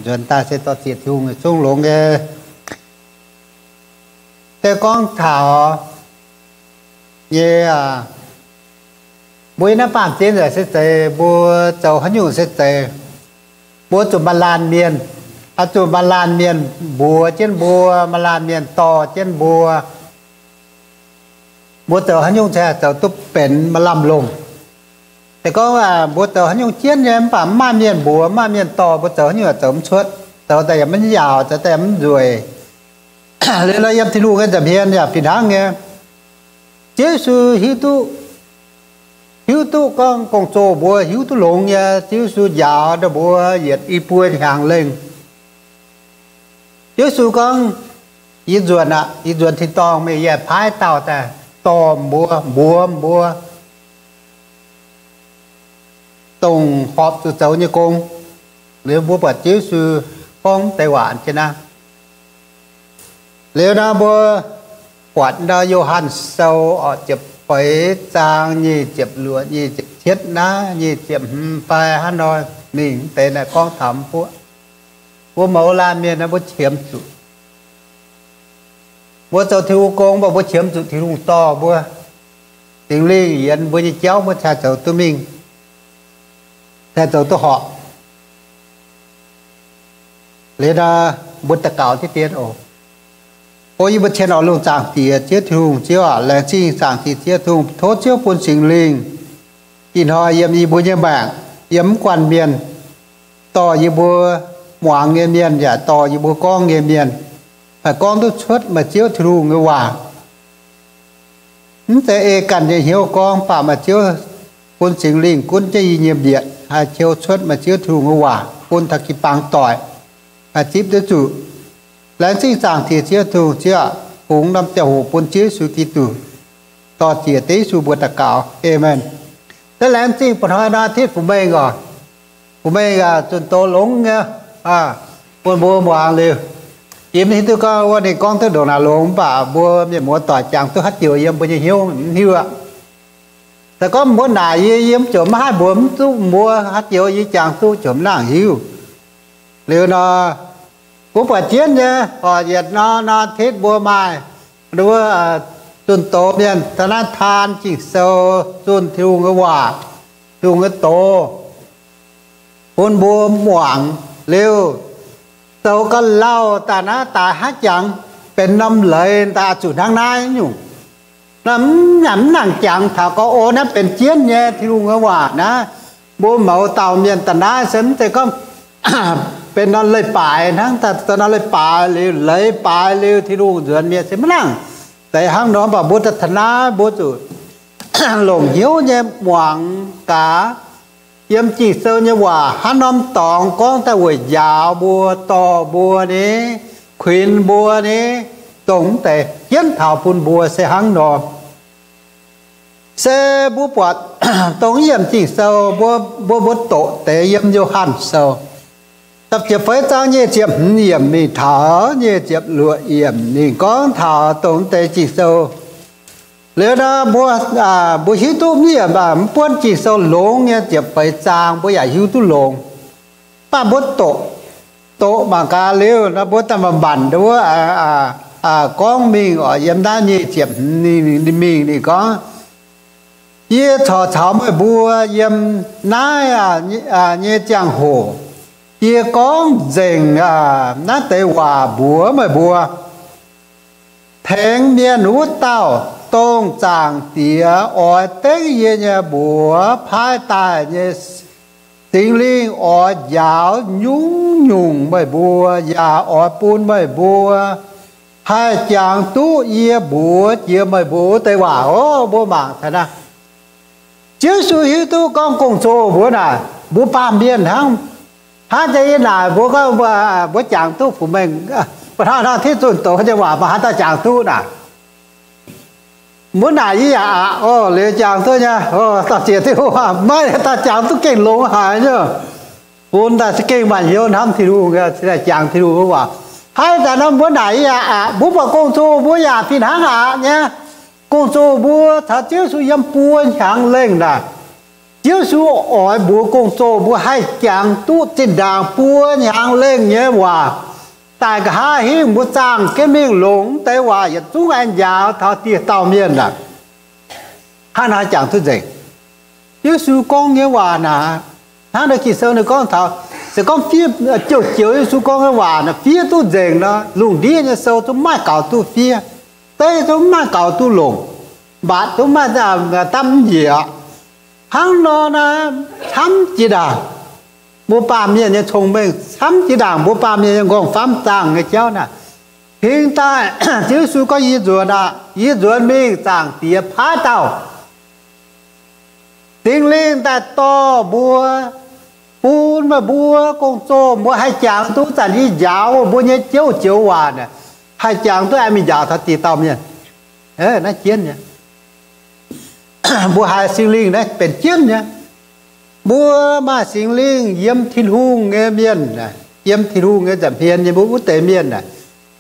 nzuonx daaih se dorh ziec Tin-Hungh nyei zungv longx nyei. Se gorngv taux nyei, mbuo yiem naaiv baamh gen yaac se zeiz, mbuo zoux haaix nyungc se zeiz, mbuo zuqc maaih laanh mienh, zuqc maaih laanh mienh mbuox jienv mbuo, maaih laanh mienh dorh jienv mbuo. Mbuo zoux haaix nyungc se zoux duqv benx maaih lamh longc. Se gorngv mbuo zoux haaix nyungc jienv nyei mv baac mv maaih mienh mbuox, mv maaih mienh dorh, mbuo zoux haaix nyungc yaac zoux mv cuotv, zoux daaih yaac mv yaauc, zoux daaih yaac mv nzueic. Liuz nor yiem Tin-Hungh nyei nza'hmien yaac fih hnangv nyei. Ziouv Yesu hiuv duqv, hiuv duqv gorngv gong-zoh mbuo hiuv duqv longx nyei. Ziouv Yesu njaaux ninh mbuo yietc i buo hnyangx lengh. Ziouv Yesu gorngv, yie nzuonx aqv, yie nzuonx tin-dorngh, meih yaac paaiv dauh daaih dorh mbuo, mbuox mbuo dongh horpc zuqc zoux nyei gong. Liuz mbuo buatc Ziouv Yesu gorngv deix waac jienv naaiv. Liuz nor mbuo buatc ndau Yo^han Sou orqc, ziepc feix zaang nyic ziepc luoqc, nyic ziepc cietv naaiv, nyic ziepc hmz fai hnangv nor, mingh mv deix naaiv gorngv taux mbuo, mbuo mouz laanh mienh naaiv mbuo qiemx zuqc, mbuo zoux Tin-Hungh gong mv baac mbuo qiemx zuqc Tin-Hungh dorh mbuo, Singx Lingh yienx mbuo nyei jauv mbuo cingx zoux duqv mingh, cingx zoux duqv horpc. Liuz nor mbuo daux gaux diqv dien oc. O yie mbuo cien oix lungh zaangc Diex Ziouv Tin-Hungh, Ziouv aac, laengz zingh zaangc Diex Ziouv Tin-Hungh, tov Ziouv bun Singx Lingh ih hnoi yiem yie mbuo nyei maengc, yiem mv guanh mienh, dorh yie mbuo muangx nyei mienh yaac dorh yie mbuo gorngv nyei mienh, haih gorngv duqv cuotv meih Ziouv Tin-Hungh nyei waac. Mv zeiz ei ganh nyei hnyouv gorngv, mv baac meih Ziouv bun Singx Lingh gunv jienv yie nyei mbietc, haih qiu cuotv meih Ziouv Tin-Hungh nyei waac bun taux jiu-baang doic haih zipv duqv zuqc. Laengz zingh zaangc Diex Ziouv Tin-Hungh, Ziouv aac, fungx norm ziangh hoc bun Ziouv Yesu Giduc, dorh ziec Ziouv Yesu mbuo daux gaux. Aamen. Daaih laengz zingh ba'hnoi nor Tin-Hungh mengh oc. Fu-mengh zunh doz longx nyei, bun mbuo muangx liuz. Yie mv hiuv duqv gorngv wuov ninh gorngv duqv ndongc naaic longx, mv baac mbuo mienh muoz doic jangx duqv haaix joux yiem mbuo nyei hnyouv mv hiuv aqv. Se gorngv mbuo naaic yie, yie mv jomc maiv haih mbuox mv duqv mbuo haaix joux yie jangx duqv jomc mv nangc hiuv. Liuz nor, mbuo buatc jienv nyei, oc, yietc norm norm Tin mbuo maaih wuov zunh doz mienh daaih naaiv taan Ging-Sou, zunh Tin-Hungh nyei waac, Tin-Hungh nyei doz, bun mbuo muangx liuz, zoux ga'lauh daaih naaiv daaih hnangv jangx benx norm leiz daaih oix zuqc hnangv naaiv nyungc. Naaiv mv nangc jangx taux gorngv, o, naaiv benx jienv nyei Tin-Hungh nyei waac naaiv. Mbuo mouz dauh mienh daaih naaiv se mv zeiz gorngv benx norm leiz-baaix hnangv, daaih norm leiz-baaix liuz, leiz-baaix liuz Tin-Hungh nzuonx mienh se maiv nangc. Deix hnangv nor, mv baac mbuo daaih taux naaiv mbuo zuqc longc hnyouv nyei muangx gaax yiem Ging-Sou nyei waac hnangv norm dorngx gorngv daaih weic njaaux mbuo, dorh mbuo ni, kuinx mbuo ni, dongh mv deix jienv taux bun mbuo se hnangv nor. Se mbuo buatc dongh yiem Ging-Sou mbuo, mbuo, mbuo doqc deix yiem Yo^han Sou da'ziepc feix zaang nyic ziepc hmz yiemc mingh taux nyic ziepc luoqc yiemc ninh gorngv taux dongh mv deix Ging-Sou. Liuz nor mbuo, mbuo hiuv duqv mv yiemc, mv buonv Ging-Sou longx nyei ziepc feix zaang mbuo yaac hiuv duqv longx. Mv baac mbuo doqc, doqc mangc gaax liuz nor mbuo daaih manc-manc wuov gorngv mingh oc. Yiem naaiv nyic ziepc hmz ninh mingh ninh gorngv, yie corc caux meih mbuo yiem naaiv nyei ziangh hoc, yie gorngv nzengc naaiv deix waac mbuox meih mbuo. Tengx mienh wuov dauh, dongh Zaangc Diex oix dengv yie nyei mbuox paaiv daaih nyei Singx Lingh oix njaaux nyungc-nyungc meih mbuo, yaac oix bun meih mbuo haih jangx duqv yie mbuox jiex meih mbuo wuov deix waac. Ov, mbuo mangc taux naaiv. Ziouv Yesu hiuv duqv gorngv gong-zoh mbuo naaic, mbuo baamh mienh hnangv. Hnangv jiex yie naaic mbuo gorngv, mbuo jangx duqv Fu-mengh, mbuo hnangv hnangv Tin-Hungh doqc nyei waac, mbuo haaix dauh jangx duqv naaic? Mbuo naaic yie yaac aqc, o, liuz jangx duqv nyei, o, dorh ziec Tin-Hungh, maiv dauh jangx duqv gengh longx haic nyei. Bun daaih za'gengh maaih hnyouv hnamv Tin-Hungh, cingx daaih jangx Tin-Hungh nyei waac. Haaix zanc nor mbuo naaic yie yaac aqc, mbuo buatc gong-zoh mbuo yaac fih hnangv aqc nyei. Gong-zoh mbuo caux Ziouv Yesu yiem buo hnyangx lengh naaic. Ziouv Yesu oix mbuox gong-zoh mbuo haih jangx duqv zinh ndaangc buo hnyangx lengh nyei waac, daaih nqa'haav hingv mbuo zaangh jienv mingh longc deix waac yietc zungv aengx njaaux taux dieh dauh mienh aac, hnangv naaiv jangx duqv nzengc. Yesu gorngv nyei waac naaic, hnangv naaiv Ging-Sou ninh gorngv taux, se gorngv fiev, joux-joux Yesu gorngv nyei waac naaic fiev duqv nzengc nor, lungh ndiev nyei sou zungv maaih gaux duqv fiev, deiv zungv maaih gaux duqv longc, mbatc zungv maaih dapv njiec. Hnangv nor naaic, camv jiex ndaangc mbuo baamh mienh nyei cong-mengh, camv jiex ndaangc mbuo baamh mienh nyei nqorngv-famv zaangh nyei jauv naaic. Hingx daaih Ziouv Yesu gorngv, yie nzuonx aqv, yie nzuonx mingh, Zaangc Diex paaiv dauh Singx Lingh daaih dorh mbuo, bun meih mbuo gong-zoh mbuo haih jangx duqv zanc yie njaaux mbuo nyei joux-joux waac naaic, haih jangx duqv aengx mingh njaaux taux dieh dauh mienh. Naaiv jienv nyei. Mbuo haiz Singx Lingh naaiv benx jienv nyei. Mbuo maaih Singx Lingh yiem Tin-Hungh nyei mienh, yiem Tin-Hungh nyei nza'hmien nyei mbuo wuov deix mienh aah,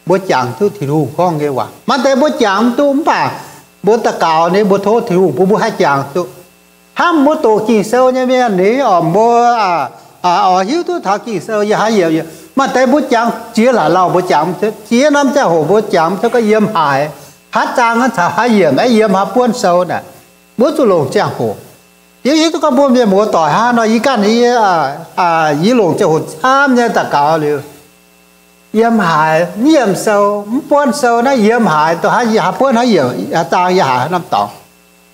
mbuo jangx duqv Tin-Hungh gorngv nyei waac. Maaih deix mbuo jangx mv duqv mv baac mbuo daux gaux ninh mbuo tov Tin-Hungh bun mbuo haih jangx duqv. Hnamv mbuo doqc Ging-Sou nyei mienh ninh oc, mbuo oix hiuv duqv taux Ging-Sou yiem haaix yiemc. Maaih deix mbuo jangx jiex laaic lauh mbuo jangx mv cuotv, jiex norm ziangh hoc mbuo jangx mv cuotv gorngv yiem haaix, haaix zaang naaiv caux haaix yiemc, yiem haaix buonv sou naaic, mbuo zuqc longc ziangh hoc. Yie hiuv duqv gorngv mbuo mienh muoz-doic hnangv nor, yie ganh yie, yie longc ziangh hoc camv nyei daux gaux liuz, yiem haaix, mv yiem sou, mv buonv sou naaiv yiem haaix, dongh haaix buonv haaix yiemc, haaix zaang yiem haaix norm dorngx.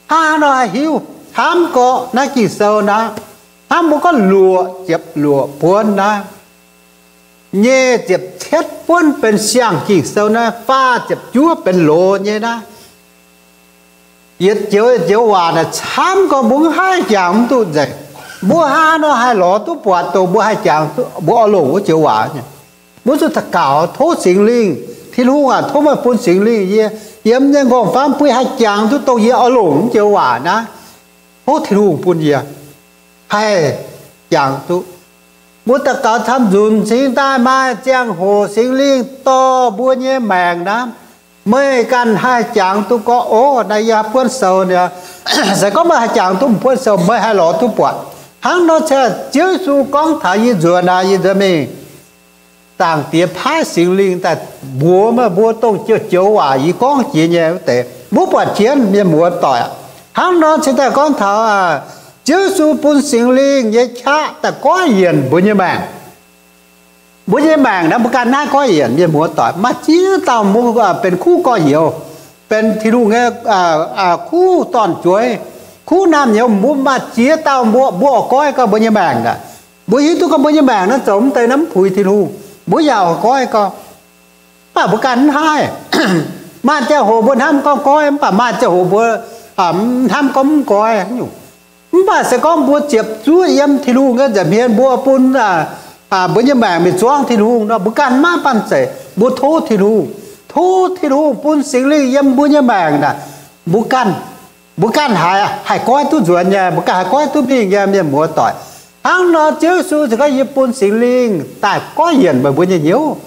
Hnangv nor haih hiuv camv gorqv naaiv Ging-Sou naaiv. Hnangv mbuo gorngv luoqc ziepc luoqc buonv naaiv, nyic ziepc cietv buonv benx siang-Ging-Sou naaiv, faah ziepc juov benx loz nyei naaiv. Yietc joux yietc joux waac naaic camv gorqv mbuo mv haih jangx mv duqv nzengc. Mbuo hnangv nor haih lorz duqv buatc dongh mbuo haih jangx, mbuo oix longc wuov joux waac nyei. Mbuo zuqc daux gaux tov Singx Lingh, Tin-Hungh aac, tov meih bun Singx Lingh yie yiem nyei nqorngv-famv bun yie haih jangx duqv dongh yie oix longc wuov joux waac naaiv. Tov Tin-Hungh bun yie haih jangx duqv. Mbuo daux gaux camv nzunc cingx daaih maaih ziangh hoc Singx Lingh dorh mbuo nyei maengc naaiv, meih ganh haih jangx duqv gorngv, ov, naaiv yie haaix buonv sou, se gorngv meih haih jangx duqv m'buonv sou, meih haih lorz duqv buatc. Hnangv nor se Ziouv Yesu gorngv taux yie nzuonx naaic, yie nzuonx mingh, Zaangc Diex paaiv Singx Lingh daaih mbuox meih mbuo dongh joux-joux waac yie gorngv jiex nyei wuov deix. Mbuo buatc jienv mienh muoz-doic, hnangv nor cingx daaih gorngv taux Ziouv Yesu bun Singx Lingh nyei qaqv daaih goiv yienc mbuo nyei maengc. Mbuo nyei maengc naaiv mbuo ganh naaiv goiv yienc mienh muoz-doic. Maaih ziex dauh mbuo benx kuv gorx-youz, benx Tin-Hungh nyei kuv dorn-jueiv, kuv naamh nyouz, mbuo maaih ziex dauh mbuo, mbuo oix goiv gorx mbuo nyei maengc naaic. Mbuo hiuv duqv gorngv mbuo nyei maengc naaiv zoux mv deix naaiv mv puix Tin-Hungh, mbuo yaac oix goiv gorx. Mv baac mbuo ganh mv haih. Maaih ziangh hoc mbuo hnamv gorngv goiv, mv baac maaih ziangh hoc mbuo hnamv gorngv mv goiv nyungc. Mv baac se gorngv mbuo ziepc zuoqv yiem Tin-Hungh nyei nza'hmien, mbuo bun mbuo nyei maengc mingh zuangv Tin-Hungh nor, mbuo ganh maiv banh zeic. Mbuo tov Tin-Hungh, tov Tin-Hungh bun Singx Lingh yiem mbuo nyei maengc naaic, mbuo ganh, mbuo ganh haiz haih goiv duqv nzuonx nyei, mbuo ganh haih goiv duqv mingh nyei, mienh muoz-doic. Hnangv nor Ziouv Yesu se gorngv, yie bun Singx Lingh daaih goiv yienc meih mbuo nyei hnyouv,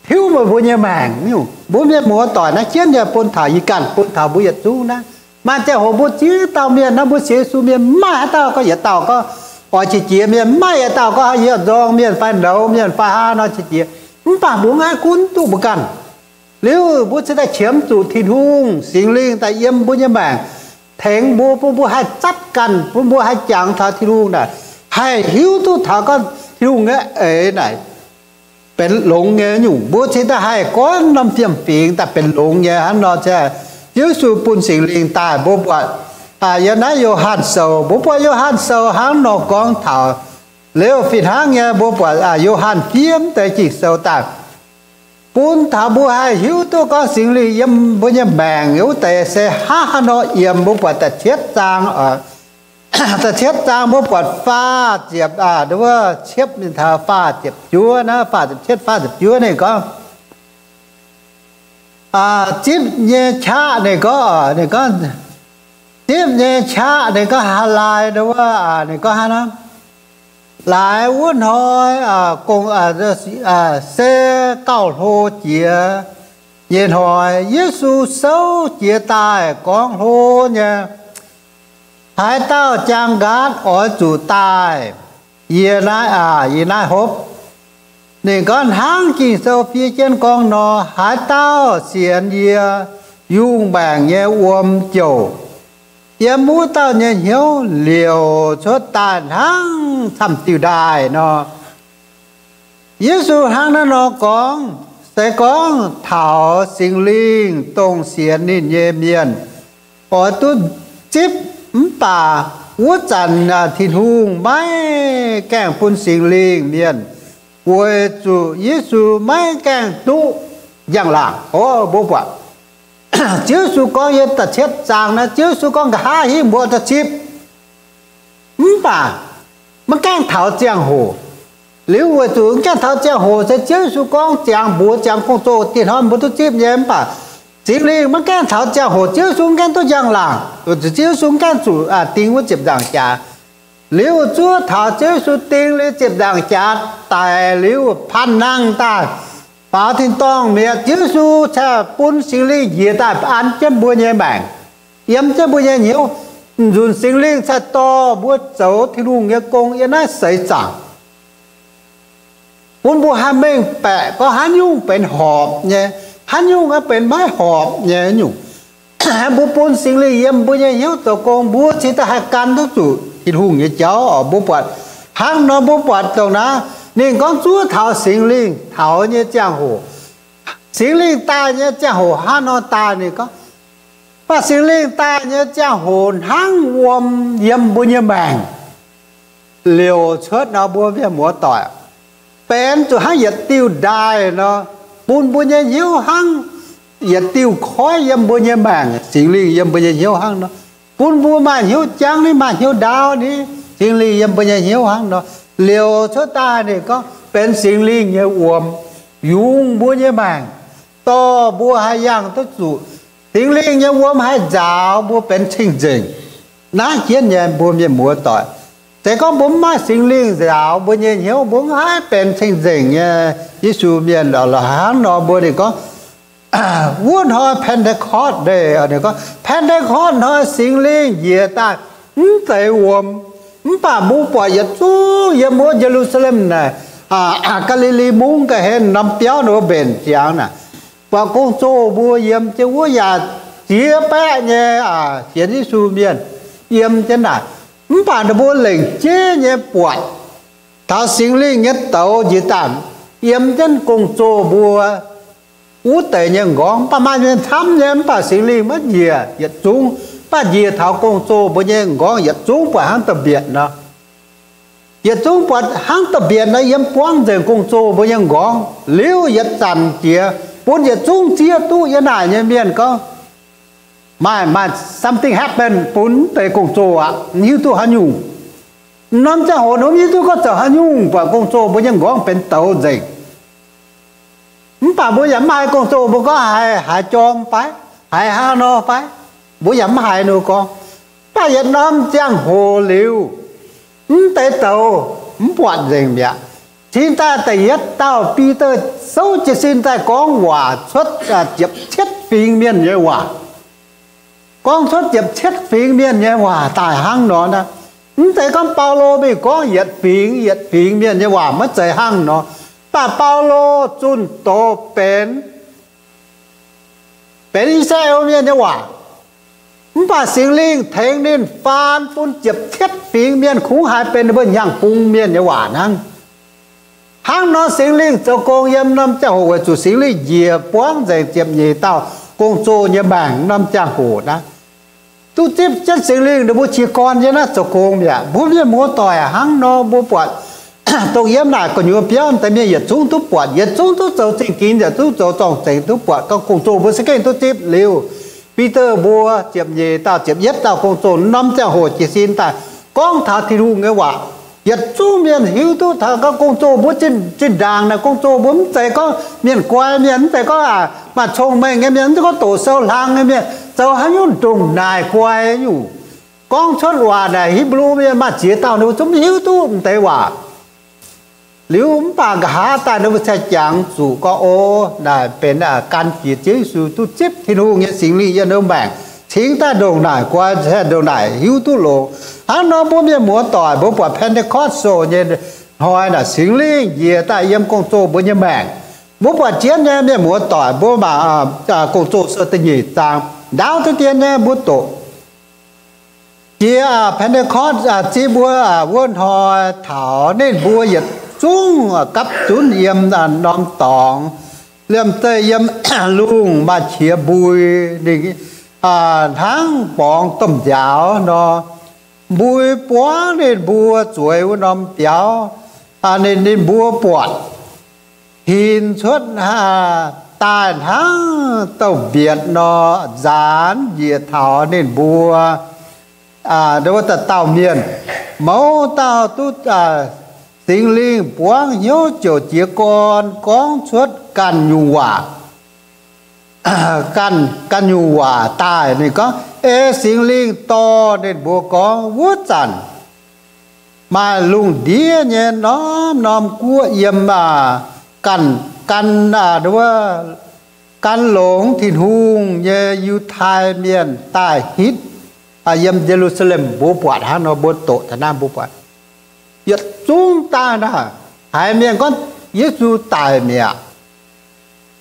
tiuv meih mbuo nyei maengc nyungc. Mbuo mienh muoz-doic naaiv jienv nyei bun taux yie ganh, bun taux mbuo yietc zungv naaiv. Maaih ziangh hoc mbuo ziex dauh mienh naaiv, mbuo sienx Yesu mienh mv maaih haaix dauh gorngv yietc dauh gorngv oix qiex jiez mienh, mv maaih yietc dauh gorngv yie zorng mienh fai nouz mienh fai hnangv nor qiex jiez. Mv baac mbuo maiv gunv duqv mbuo ganh. Liuz mbuo cingx daaih qiemx zuqc Tin-Hungh Singx Lingh daaih yiem mbuo nyei maengc, tengx mbuo, bun mbuo haih zatv ganh, bun mbuo haih jangx taux Tin-Hungh naaic, haih hiuv duqv taux gorngv Tin-Hungh nyei eix naaic benx longx nyei nyungc. Mbuo cingx daaih haih goiv norm fiem-fingx daaih benx longx nyei. Hnangv nor se Ziouv Yesu bun Singx Lingh daaih. Mbuo buatc yiem naaiv Yo^han Sou, mbuo buatc Yo^han Sou hnangv nor gorngv taux. Liuz fih hnangv nyei mbuo buatc Yo^han fiev deix Ging-Sou daaih, bun taux mbuo haih hiuv duqv gorngv Singx Lingh yiem mbuo nyei maengc wuov deix se hnangv haaix nor yiem. Mbuo buatc da'cietv zaang, da'cietv zaang mbuo buatc faah ziepc, wuov ciepv mingh taux faah ziepc juov naaiv, faah ziepc cietv, faah ziepc juov ninh gorngv, zipv nyei qaqv ninh gorngv, ninh gorngv, zipv nyei qaqv ninh gorngv haaix laai wuov, ninh gorngv hnangv nor, laaix wuov hnoi, gong, se gauh hlo jiex nyei hnoi, Yesu souv jiez daaih gorngv hlo nyei. Haaix dauh jaang nqaatv oix zuqc daaih yie naaiv, yie naaiv hopv. Ninh gorngv hnangv Ging-Sou fiev jienv gorngv nor, haaix dauh sienx yie, yungh maengc nyei wuom jouc yiem wuov dauh nyei hnyouv liouc cuotv daaih hnangv camv diuh ndaaih nor. Yesu hnangv naaiv nor gorngv, se gorngv taux Singx Lingh dongh sienx ninh nyei mienh oix duqv zipv, mv baac wuov zanc Tin-Hungh maiv gaengh bun Singx Lingh mienh, weic zuqc Yesu maiv gaengh duqv njang-laangc. O, mbuo buatc Ziouv Yesu gorngv yiem da'cietv zaang naaiv, Ziouv Yesu gorngv nqa'haav hingv mbuo da'zipv, mv baac maiv gaengh taux ziangh hoc. Liuz weic zuqc maiv gaengh taux ziangh hoc se Ziouv Yesu gorngv ziangx mbuox ziangx gong-zoh diex hnoi mbuo duqv zipv nyei, mv baac Singx Lingh maiv gaengh taux ziangh hoc, Ziouv Yesu maiv gaengh duqv njang-laangc, Ziouv Yesu maiv gaengh zuqc ding wuov ziepc nzaangc jaax. Liuz zuov taux Ziouv Yesu ding liuz ziepc nzaangc jaax daic liuz, panh nangh daaih faaux tin-dorngh mi'aqv, Ziouv Yesu cingx bun Singx Lingh njiec daaih an jienv mbuo nyei maengc, yiem jienv mbuo nyei hnyouv. Nzunc Singx Lingh cingx dorh mbuo zoux Tin-Hungh nyei gong yiem naaiv seix zaangc, bun mbuo haih mengh baeqc gorngv haaix nyungc benx horpc nyei, haaix nyungc aeqv benx maiv horpc nyei nyungc. Mbuo bun Singx Lingh yiem mbuo nyei hnyouv zoux gong, mbuo cingx daaih haih gan duqv zuqc Tin-Hungh nyei jauv oc. Mbuo buatc hnangv nor, mbuo buatc dongh naaiv ninh gorngv zuov taux Singx Lingh taux nyei ziangh hoc, Singx Lingh daaih nyei ziangh hoc hnangv nor daaih. Ninh gorngv, mv baac Singx Lingh daaih nyei ziangh hoc hnangv wuom yiem mbuo nyei maengc liouc cuotv nor, mbuo mienh muoz-doic, benx zuqc hnangv yietc diuh ndaaih nor, bun mbuo nyei hnyouv hnangv yietc diuh koiv yiem mbuo nyei maengc, Singx Lingh yiem mbuo nyei hnyouv hnangv nor, bun mbuo maaih hnyouv jangv ni, maaih hnyouv ndaauv ni, Singx Lingh yiem mbuo nyei hnyouv hnangv nor. Liouc cuotv daaih ninh gorngv benx Singx Lingh nyei wuom yungz mbuo nyei maengc, dorh mbuo haih yangh duqv zuqc. Singx Lingh nyei wuom haih nzaaux mbuo benx cing-nzengc. Naaiv jienv nyei mbuo mienh muoz-doic, se gorngv mbuo mv maaih Singx Lingh nzaaux mbuo nyei hnyouv, mbuo mv haih benx cing-nzengc nyei Yesu mienh. Hnangv nor mbuo ninh gorngv, wuov hnoi Pentecost Day, ninh gorngv Pentecost hnoi Singx Lingh njiec daaih mv deix wuom. Mv baac mbuo buatc yietc zungv yiem wuov Ye^lu^saa^lem naaic, Gaa^li^li Mungv ga'hlen norm biauv ninh mbuo mbenc ziangx naaic, buatc gong-zoh mbuo yiem jienv wuov yaac ziex baeqv nyei sienx Yesu mienh yiem jienv naaic. Mv baac ninh mbuo lengc jeiv nyei buatc taux Singx Lingh nyei douz njiec daaih yiem jienv gong-zoh mbuo wuov deix nyei m'nqorngv. Mv baac maaih mienh camv nyei, mv baac Singx Lingh maiv njiec yietc zungv, mv baac njiec taux gong-zoh mbuo nyei m'nqorngv yietc zungv buatc hnangv da'mbietc nor. Yietc zungv buatc hnangv da'mbietc nor yiem buangv nzengc gong-zoh mbuo nyei m'nqorngv. Liuz yietc zanc jiex bun yietc zungv zieqv duqv yiem naaic nyei mienh gorngv, maaih, maaih something happen bun deix gong-zoh aqv, mv hiuv duqv haaix nyungc. Norm ziangh hoc ninh mv hiuv duqv gorngv zoux haaix nyungc, buatc gong-zoh mbuo nyei m'nqorngv benx douz nzengc. Mv baac mbuo yaac mv haiz gong-zoh mbuo gorngv haiz, haiz jorm fai, haiz hnangv nor fai, mbuo yaac mv haiz ninh gorngv. Mv baac yietc norm ziangh hoc liuz, mv deix douz mv buatc nzengc mi'aqv. Cingx daaih da'yietv dauh Bide souv jiez sin daaih gorngv waac cuotv ziepc cietv fingx mienh nyei waac. Gorngv cuotv ziepc cietv fingx mienh nyei waac daaih hnangv nor naaiv. Mv zeiz gorngv Baulo mingh gorngv yietc fingx yietc fingx mienh nyei waac, maiv zeiz hnangv nor. Mv baac Baulo zunh doz benx, benx I^saa^laa^en mienh nyei waac. Mv baac Singx Lingh tengx ninh faan bun ziepc cietv fingx mienh kungx haiz benx ninh mbuo hnyangx-bung mienh nyei waac hnangv. Hnangv nor Singx Lingh zoux gong yiem norm ziangh hoc weic zuqc Singx Lingh njiec buangv nzengc ziepc nyeic dauh gong-zoh nyei maengc norm ziangh hoc naaiv. Duqv zipv jienv Singx Lingh ninh mbuo jiez gorn yiem naaiv zoux gong mi'aqv. Mbuo mienh muoz-doic hnangv nor mbuo buatc dongh yiem naaic gu'nyuoz biauv deix mienh yietc zungv duqv buatc, yietc zungv duqv zoux zingh ginx, yietc zungv zoux zorng-zengx duqv buatc gorngv gong-zoh mbuo se gengh duqv zipv liuz. Bide mbuo ziepc nyeic dauh, ziepc yietv dauh gong-zoh norm ziangh hoc jiez sin daaih gorngv taux Tin-Hungh nyei waac. Yietc zungv mienh hiuv duqv taux gorngv gong-zoh mbuo zinh, zinh ndaangc naaic gong-zoh mbuo mv zeiz gorngv mienh guai mienh, mv zeiz gorngv maaih cong-mengh nyei mienh, mv zeiz gorngv doqc sou hlang nyei mienh, zoux haaix nyungc ndongc naaic guai nyungc. Gorngv cuotv waac naaic Hipv^lu Mienh maaih ziex dauh ninh mbuo zungv mv hiuv duqv mv deix waac. Liuz mv baac nqa'haav daaih ninh mbuo cingx jangx zuqc gorngv, o, naaic benx gan jiex Ziouv Yesu duqv zipv Tin-Hungh nyei Singx Lingh yiem ninh mbuo maengc. cingx daaih ndongc naaic guai, ndongc naaic hiuv duqv longx. Hnangv nor mbuo mienh muoz-doic, mbuo buatc Pentecost nyei hnoi naaic, Singx Lingh njiec daaih yiem gong-zoh mbuo nyei maengc. Mbuo buatc jienv nyei mienh muoz-doic, mbuo mangc Gong-Zoh se da'nyeic zaang, ndaauv deix dien nyei mbuo doqc. Jiex Pentecost zipv mbuo wuov hnoi taux, ninh mbuo yietc zungv gapv zunv yiem norm dorngx, liemh zeih yiem lungh maaih qiex mbui, ninh hnangv borngz domh nziaaux nor. Mbui buangv ninh mbuo zueiz wuov norm biauv, ninh, ninh mbuo buatc hin cuotv daaih hnangv douz-mbietc nor, nzaanx njiec taux ninh mbuo wuov dauh dauh mienh. Mouz dauh duqv Singx Lingh buangv hnyouv ziouc jiez gorn gorngv cuotv ganh nyungc waac, ganh, ganh nyungc waac daaih. Ninh gorngv, Ei Singx Lingh dorh ninh mbuo gorngv, wuov zanc maaih lungh ndiev nyei norm-norm guoqv yiem ganh, gan, gan longx Tin-Hungh nyei Yiutai Mienh daaih hitv yiem Ye^lu^saa^lem. Mbuo buatc hnangv nor, mbuo doqc taux naaiv mbuo buatc yietc zungv daaih naaic, haiz mienh gorngv Yesu daic mi'aqv.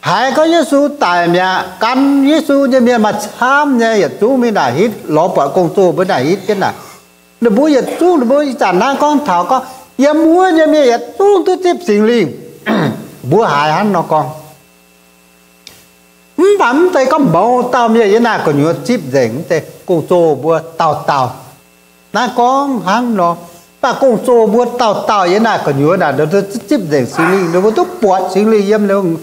Haiz gorngv Yesu daic mi'aqv, gan Yesu nyei mienh maaih camv nyei yietc zungv mingh naaic hitv, lorz buatc gong-zoh mbuo naaic hitv jienv naaic. Ninh mbuo yietc zungv, ninh mbuo ih zanc naaiv gorngv taux gorngv yiem wuov nyei mienh yietc zungv duqv zipv Singx Lingh. Mbuo haiz hnangv nor gorngv. Mv baac mv zeiz gorngv mouz dauh mienh yiem naaiv gu'nyuoz zipv nzengc, mv zeiz, gong-zoh mbuo dauh dauh. Naaiv gorngv hnangv nor, mv baac gong-zoh mbuo dauh dauh yiem naaiv gu'nyuoz naaic, ninh mbuo duqv zipv nzengc Singx Lingh, ninh mbuo duqv buatc Singx Lingh yiem ninh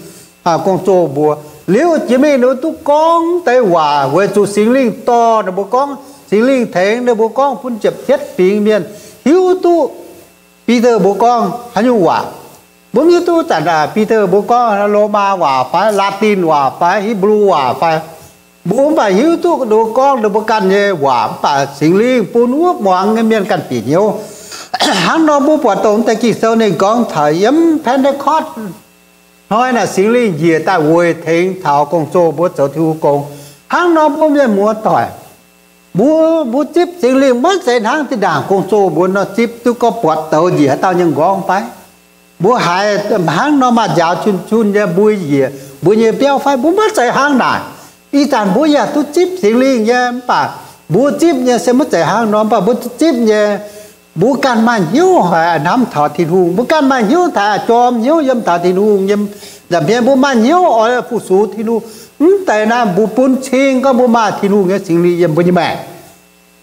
gong-zoh mbuo. Liuz jiex mingh ninh mbuo duqv gorngv deix waac weic zuqc Singx Lingh dorh ninh mbuo gorngv, Singx Lingh tengx ninh mbuo gorngv bun ziepc cietv fingx mienh hiuv duqv Bide mbuo gorngv haaix nyungc waac. Mbuo mv hiuv duqv zanc Bide mbuo gorngv Lomaa waac fai, Laatin waac fai, Hipv^lu waac fai. Mbuo mv baac hiuv duqv ninh mbuo gorngv ninh mbuo ganh nyei waac, mv baac Singx Lingh bun wuov muangx nyei mienh ganh bieqc hnyouv. Hnangv nor mbuo buatc dongh deix Ging-Sou ninh gorngv taux yiem Pentecost hnoi naaic Singx Lingh njiec daaih weic tengx taux gong-zoh mbuo zoux Tin-Hungh gong. Hnangv nor mbuo mienh muoz-doic, mbuo, mbuo zipv Singx Lingh maiv zeiz hnangv zinh ndaangc gong-zoh mbuo nor zipv duqv gorngv buatc douz njiec haaix dauh nyei nqorngv fai. Mbuo haiz hnangv nor maaih nziaaux cun-cun nyei mbui njiec mbuo nyei biauv fai, mbuo maiv zeiz hnangv naaic. Ih zanc mbuo yaac duqv zipv Singx Lingh nyei, mv baac mbuo zipv nyei se maiv zeiz hnangv nor, mv baac mbuo zipv nyei, mbuo ganh maaih hnyouv haiz hnamv taux Tin-Hungh, mbuo ganh maaih hnyouv taux jorm hnyouv yiem taux Tin-Hungh nyei nza'hmien, mbuo maaih hnyouv oix fu-sux Tin-Hungh. Mv deix naaiv mbuo bun cing gorngv mbuo maaih Tin-Hungh nyei Singx Lingh yiem mbuo nyei maengc.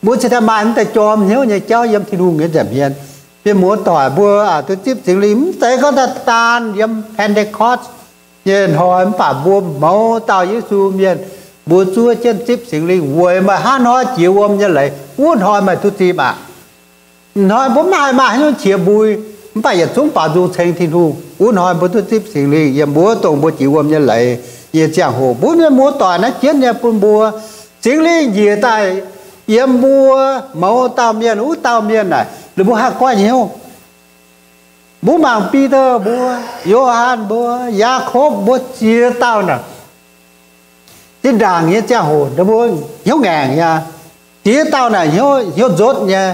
Mbuo cingx daaih maaih mv deix jorm hnyouv nyei jauv yiem Tin-Hungh nyei nza'hmien. Mienh muoz-doic mbuo duqv zipv Singx Lingh mv zeiz gorngv daaih daan yiem Pentecost nyei hnoi, mv baac mbuo mouz dauh Yesu mienh, mbuo zuov jienv zipv Singx Lingh weic meih hnangv hnoi jiex wuom nyei leiz, wuov hnoi meih duqv zipv aqv. Hnoi mbuo mv haih maaih haaix nyungc qiex mbui, mv baac yietc zungv baaux nzung ceng Tin-Hungh. Wuov hnoi mbuo duqv zipv Singx Lingh yiem mbuo dongh mbuo jiex wuom nyei leiz. Yie ziangh hoc mbuo mienh muoz-doic naaiv jienv nyei bun mbuo, Singx Lingh njiec daaih yiem mbuo mouz dauh mienh wuov dauh mienh naaic, ninh mbuo haih goiv hnyouv. Mbuo mangc Bide mbuo, Yo^han mbuo, Yaakopv mbuo ziex dauh naaic, zinh ndaangc nyei ziangh hoc ninh mbuo hnyouv ngaengc nyei, ziex dauh naaic hnyouv, hnyouv nzotv nyei,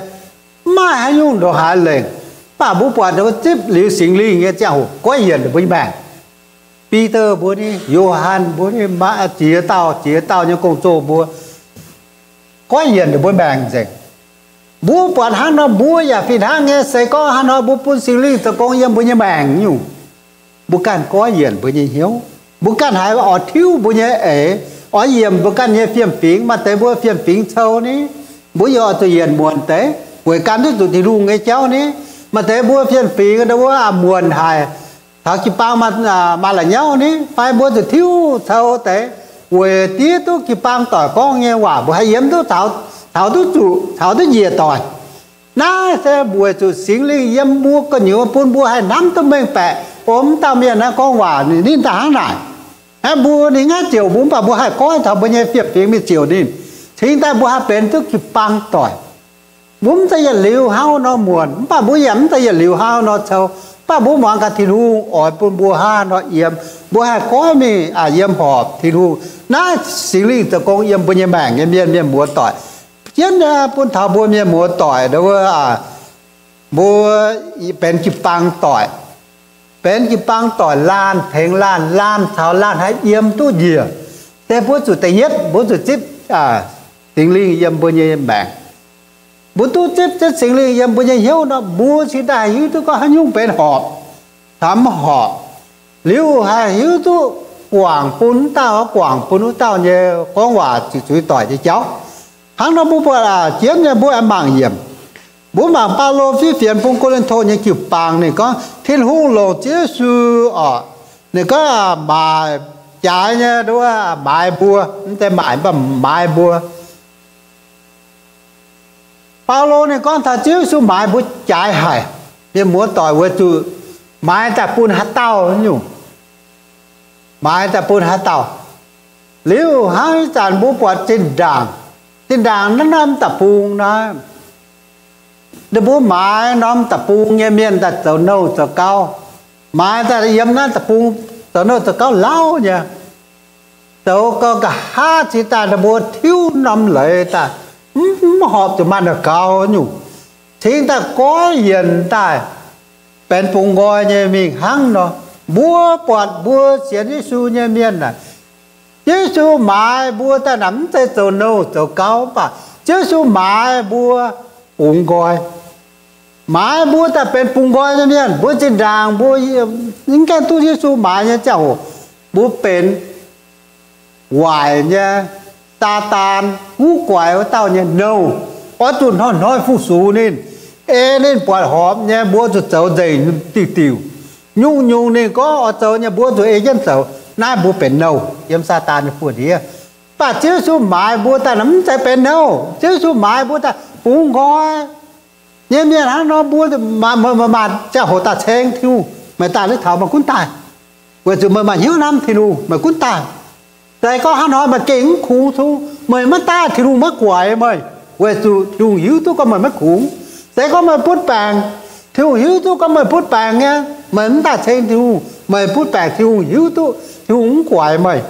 mv maaih haaix nyungc ndongc haaix lengc. Mv baac mbuo buatc ninh mbuo zipv liuz Singx Lingh nyei ziangh hoc goiv yienc ninh mbuo nyei maengc. Bide mbuo ni, Yo^han mbuo ni, maaih ziex dauh, ziex dauh nyei gong-zoh mbuo goiv yienc ninh mbuo maengc nzengc. Mbuo buatc hnangv nor mbuo yaac fih hnangv nyei. Se gorngv hnangv nor mbuo bun Singx Lingh zoux gong yiem mbuo nyei maengc nyungc, mbuo ganh goiv yienc mbuo nyei hnyouv. Mbuo ganh haiz oix tiuv mbuo nyei eix, oix yiemc mbuo ganh nyei fiem-fingx. Maaih deix mbuo fiem-fingx cou ni, mbuo yaac oix zuqc yienc muonc deix weic gan duqv zuqc Tin-Hungh nyei jauv ni. Maaih deix mbuo fiem-fingx wuov muonc haic, taux jiu-baang maaih la'nyauv ni, fai mbuo zuqc tiuv cou deix weic diev duqv jiu-baang doic gorngv nyei waac mbuo haih yiem duqv, caux duqv zuqc, caux duqv njiec doic. Naaiv se weic zuqc Singx Lingh yiem mbuo gu'nyuoz bun mbuo haih hnamv duqv mengh baeqc, o, mv dauh mienh naaiv gorngv waac ninh daaih hnangv naaic. Aa, mbuo ninh ngaanv ziouc mbuo, mv baac mbuo haih goiv taux mbuo nyei fiem-fingx mingh ziouc ninh, cingx daaih mbuo haih benx duqv jiu-baang doic. Mbuo mv zeiz yietc liuz hnangv nor muonc, mv baac mbuo yaac mv zeiz yietc liuz hnangv nor cou. Baac mbuo muangx gaax Tin-Hungh oix bun mbuo hnangv haaix nor yiem, mbuo haih goiv mingh yiem horpc Tin-Hungh. Naaiv Singx Lingh zoux gong yiem mbuo nyei maengc nyei mienh, mienh muoz-doic, jienv naaiv bun taux mbuo mienh muoz-doic ndau wuov, mbuo benx jiu-baang doic, benx jiu-baang doic laanh tengx laanh, laanh caux laanh haih yiem duqv njiec. Se mbuo zuqc da'yietv, mbuo zuqc zipv Singx Lingh yiem mbuo nyei maengc. Mbuo duqv zipv jienv Singx Lingh yiem mbuo nyei hnyouv nor, mbuo cingx daaih haih hiuv duqv gorngv haaix nyungc benx horpc, caux mv horpc. Liuz haih hiuv duqv guangc bun wuov dauh, guangc bun wuov dauh nyei gorngv waac zuqc zuiz doic nyei jauv. Hnangv nor mbuo buatc jienv nyei, mbuo aengx mangc yiemc. Mbuo mangc Baulo fiev fienx bun Ko^lin^to nyei jiu-baang, ninh gorngv Tin-Hungh longc Ziouv Yesu oc, ninh gorngv maaic jaaix nyei, nduov maaiz mbuo, mv zeiz maaic, mv baac maaiz mbuo. Baulo ninh gorngv taux Ziouv Yesu maaiz mbuo jaaix haic, mienh muoz-doic, weic zuqc maaiz daaih bun haaix dauh nyungc, maaiz daaih bun haaix dauh. Liuz hnangv ih zanc mbuo buatc zinh ndaangc, zinh ndaangc naaiv norm deic-bung naaiv, ninh mbuo maaiz norm deic-bung nyei mienh daaih zoux nouh zoux gauv, maaiz daaih yiem naaiv deic-bung zoux nouh zoux gauv lauh nyei, zoux gau nqa'haav cingx daaih ninh mbuo tiuv norm leiz daaih, mv, mv horpc zuqc maaih naaic gaux nyungc, cingx daaih goiv yienc daaih benx bungx nqoi nyei mingh hnangv nor. Mbuo buatc mbuo sienx Yesu nyei mienh naaic, Ziouv Yesu maaiz mbuo daaih naaic mv zeiz zoux nouh zoux gauv, mv baac Ziouv Yesu maaiz mbuo bungx nqoi, maaiz mbuo daaih benx bungx nqoi nyei mienh. Mbuo zinh ndaangc mbuo mv gaengh duqv Yesu maaiz nyei ziangh hoc, mbuo benx waaic nyei, Saadaan, ngux guaix wuov dauh nyei nouh, oix zuqc hnoi-hnoi fu-sux ninh, ei ninh buatc horpc nyei, mbuo zuqc zoux nzengc diuc diuc. Nyungc-nyungc ninh gorngv oix zoux nyei, mbuo zuqc ei jienv zoux. Naaiv mbuo benx nouh yiem Saadaan nyei buoz-ndiev. Mv baac Ziouv Yesu maaiz mbuo daaih naaic mv zeiz benx nouh. Ziouv Yesu maaiz mbuo daaih bungx nqoi nyei mienh. Hnangv nor mbuo maaih, maaih, maaih ziangh hoc daaih ceng Tin-Hungh, meih daaih liuz taux meih gunv daaih, weic zuqc meih maaih hnyouv hnamv Tin-Hungh, meih gunv daaih. Se gorngv hnangv nor meih gengh mv kungx Tin-Hungh, meih maiv daaih Tin-Hungh maiv guaix meih, weic zuqc Tin-Hungh hiuv duqv gorngv meih maiv kungx. Se gorngv meih butv baengc, Tin-Hungh hiuv duqv gorngv meih butv baengc nyei, meih mv daaih ceng Tin-Hungh, meih butv baengc Tin-Hungh hiuv duqv, Tin-Hungh mv guaix meih.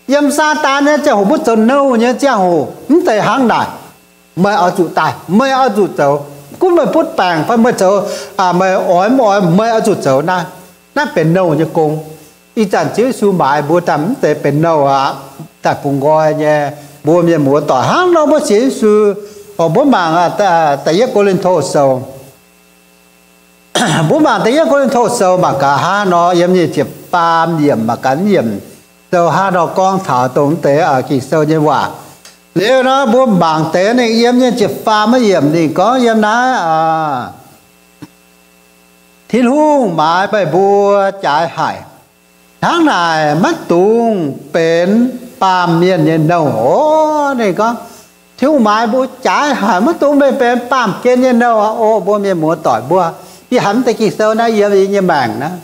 Yiem Saadaan nyei ziangh hoc mbuo zoux nouh nyei ziangh hoc mv zeiz hnangv naaic. Meih oix zuqc daaih, meih oix zuqc zoux. Gunv meih butv baengc fai meih zoux, meih oix mv oix, meih oix zuqc zoux naaiv. Naaiv benx nouh nyei gong. Ih zanc Ziouv Yesu maaiz mbuo daaih mv zeiz benx nouh aqv, daaih bungx nqoi nyei. Mbuo mienh muoz-doic hnangv nor mbuo sienx Yesu, mbuo mangc da'yietv Ko^lin^to Sou. Mbuo mangc da'yietv Ko^lin^to Sou mangc gaax hnangv nor, yiem nyic ziepc faam yiemc mangc gaax yiemc, sou hnangv nor gorngv taux dongh deix Ging-Sou nyei waac. Liuz nor mbuo mangc deix ninh yiem nyic ziepc faam yiemc ninh gorngv yiem naaiv, Tin-Hungh maaiz meih mbuo jaaix haic. Hnangv naaic maiv dungx benx baamh mienh nyei nouh oc. Ninh gorngv, Tin-Hungh maaiz mbuo jaaix haic, maiv dungx meih benx baamh gen nyei nouh aqv. O mbuo mienh muoz-doic mbuo, yie haiz mv deix Ging-Sou naaiv yiem yie nyei maengc naaiv,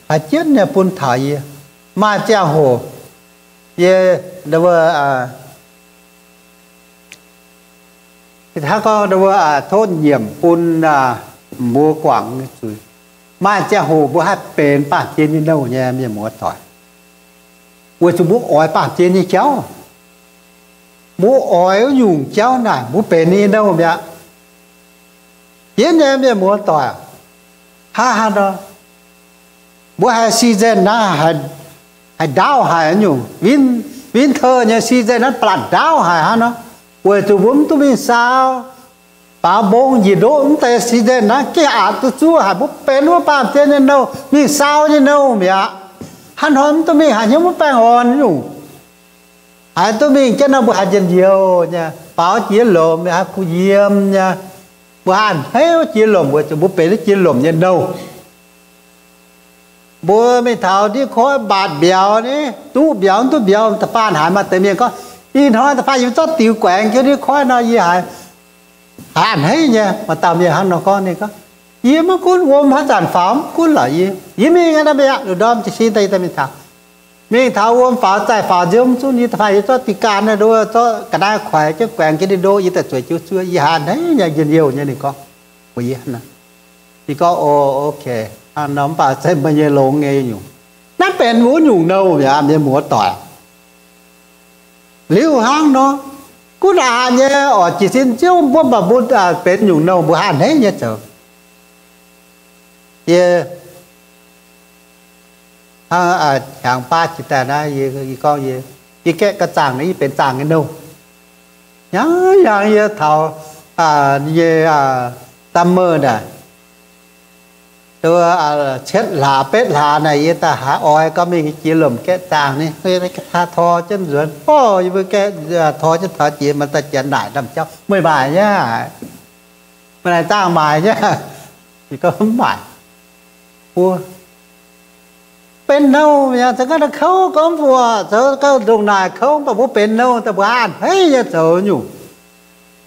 haiz jienv nyei bun taux yie. Maaih ziangh hoc yie hnangv gorngv tov nyiemc bun mbuo guangc nyei zuiz. Maaih ziangh hoc mbuo haih benx baamh gen nyei nouh nyei, mienh muoz-doic, weic zuqc mbuo oix baamh gen nyei jauv. Mbuo oix wuov nyungc jauv naaic mbuo benx ninh nyei nouh mi'aqv. Jienv nyei, mienh muoz-doic, hnangv haaix nor mbuo haiz season naaiv haih ndaauv haic nyungc, winter nyei season naaiv blatc ndaauv haic hnangv nor, weic zuqc mbuo mv duqv mingh saau. Faaux mbong njiec ndoqv mv deix season naaiv gengh aqc duqv zuov haic, mbuo benx wuov baamh gen nyei nouh, mingh saau nyei nouh mi'aqv. Hnangv hnoi mv duqv mingh haiz hnyouv maiv baengh orn nyungc. Haiz duqv mingh jienv nor mbuo haiz njien-youh nyei, faaux jiex lomc mingh haiz kuh yiem nyei. Mbuo haiz a'hneiv jiex lomc weic zuqc mbuo benx jiex lomc nyei nouh. Mbuo mingh taux ndiev koiv mbaatc mbiauz ni, duqv mbiauz mv duqv mbiauz, da'faanh haiz maaih deix mienh gorngv, ih hnoi da'faanh yie zorqv diux guaengx jienv ndiev koiv nor, yie haiz, haiz a'hneiv nyei. Maaih dauh mienh hnangv nor gorngv, ninh gorngv, yie maiv gunv wuom haaix zanc faaux mv gunv lorqc, yie, yie mingh aqv, naaiv mingh aqv, lungh ndorm jiez sin daaih yie daaih mingh taux. Mingh taux wuom faaux zaih faaux nziouv mv zunv, yie da'faanh yie zorqv diux gaanv naaiv ndo, zorqv ga'naaiv kuaix jienv guaengx jienv ndiev ndo, yie daaih zueiz jienv zuov, yie haiz a'hneiv nyei, njien-youh nyei. Ninh gorngv mbuox yie hnangv nor. Yie gorngv, O, ok, hnangv nor mv baac se meih nyei longx nyei nyungc. Naaiv benx wuov nyungc nouh mi'aqv, mienh muoz-doic. Liuz hnangv nor, gunv aqc nyei oc, jiez sin Ziouv mbuo mv baac mbuo benx nyungc nouh mbuo haih a'hneiv nyei zoux. Yie hnangv hnyangx baav jiex daaih naaiv, yie gorngv yie, yie gaeqv ga'zaangc naaiv, yie benx zaangc nyei nouh. Hnyangx hnyangx yie taux nyei summer naaic, cietv hlaax betv hlaax naaic, yie daaih haaix oix gorngv mingh jiex lomc gaeqv zaangc ni, tor jienv nzuonx, o, yie mbuo gaeqv tor jienv taux jiex maaih daaih janx naaic ndamv-jauv, meih maaic nyei aqv? Meih naaic zaangh maaic nyei? Yie gorngv mv maaic. Mbuo benx nouh mi'aqv, zoux gau naaiv kouv gorngv mbuoqc, zoux gau ndongc naaic kouv, mv baac mbuo benx nouh daaih mbuo a'hneiv nyei zoux nyungc.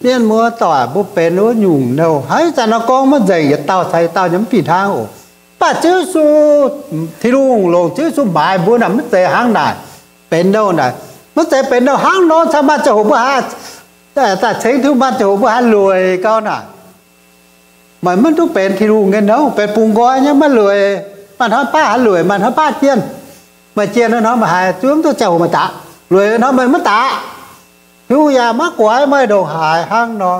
Mienh muoz-doic, mbuo benx wuov nyungc nouh. Haaix zanc nor gorngv maiv nzengc, yietc dauh caux yietc dauh nyei mv fih hnangv oc. Mv baac Ziouv Yesu, Tin-Hungh longc Ziouv Yesu maaiz mbuo naaic maiv zeiz hnangv naaic. Benx nouh naaic maiv zeiz benx nouh hnangv nor, caux maaih ziangh hoc mbuo haih, daaih ceng Tin-Hungh maaih ziangh hoc mbuo haih lueic gau naaic. Meih maiv duqv benx Tin-Hungh nyei nouh, benx bungx nqoi nyei maiv lueic. Maaih hnoi baav haih lueic, maaih hnoi baav jienh. Meih jienh hnoi meih haiz zuov mv duqv ziangh hoc meih daqc, lueic hnoi meih maiv daqc. Tin-Hungh yaac maiv guaix meih ndongc haaix hnangv nor.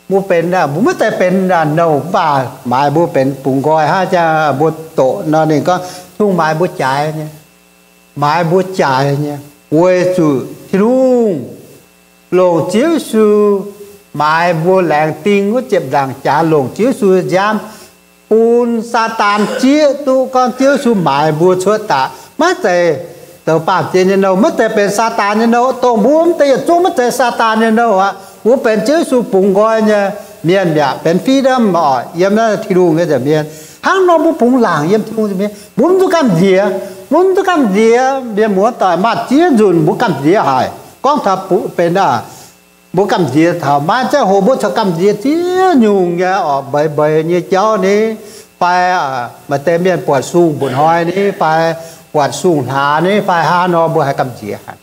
Mbuo benx, mbuo maiv zeiz benx nouh mv baac maaiz mbuo benx bungx nqoi hnangv jaa mbuo doqc nor, ninh gorngv Tin-Hungh maaiz mbuo jaaix nyei, maaiz mbuo jaaix nyei, weic zuqc Tin-Hungh longc Ziouv Yesu maaiz mbuo, laengz ding wuov ziepc nzaangc jaax longc Ziouv Yesu nziaamv bun Saadaan zieqv duqv gorngv Ziouv Yesu maaiz mbuo cuotv daaih, maiv zeiz zoux baamh gen nyei nouh, maiv zeiz benx Saadaan nyei nouh. Dongh mbuo mv deix yietc zungv maiv zeiz Saadaan nyei nouh aqv. Mbuo benx Ziouv Yesu bungx nqoi nyei mienh mi'aqv, benx freedom oc, yiem naaiv Tin-Hungh nyei nza'hmien. Hnangv nor mbuo bungx laangc yiem Tin-Hungh nza'hmien, mbuo mv duqv gamh nziex, mbuo mv duqv gamh nziex. Mienh muoz-doic, maaih ziex nzunc mbuo gamh nziex haic. Gorngv taux benx aah, mbuo gamh nziex taux maaih ziangh hoc mbuo corc gamh nziex ziex nyungc nyei oc, mbeix mbeix nyei jauv ni, fai maaih deix mienh buatc sung mba'hnoi ni, fai buatc sung hlaax ni, fai hnangv nor mbuo haih gamh nziex haic.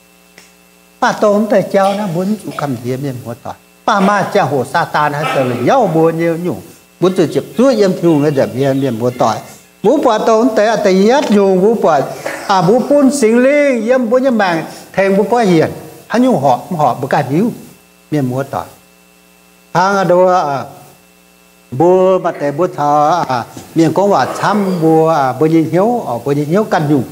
Mv baac dongh mv deix jauv naaiv mbuo mv zuqc gamh nziex, mienh muoz-doic. Mv baac maaih ziangh hoc Saadaan haih zoux la'nyauv mbuo nyei nyungc, mbuo zuqc ziepc zuoqv yiem Tin-Hungh nyei nza'hmien, mienh muoz-doic. Mbuo buatc dongh mv deix da'yietv nyungc, mbuo buatc, mbuo bun Singx Lingh yiem mbuo nyei maengc tengx mbuo goiv hienc. Haaix nyungc horpc mv horpc mbuo ganh hiuv, mienh muoz-doic. Hnangv mbuo maaih deix mbuo caux mienh gorngv waac camv, mbuo, mbuo nyei hnyouv, mbuo nyei hnyouv ganh nyungc.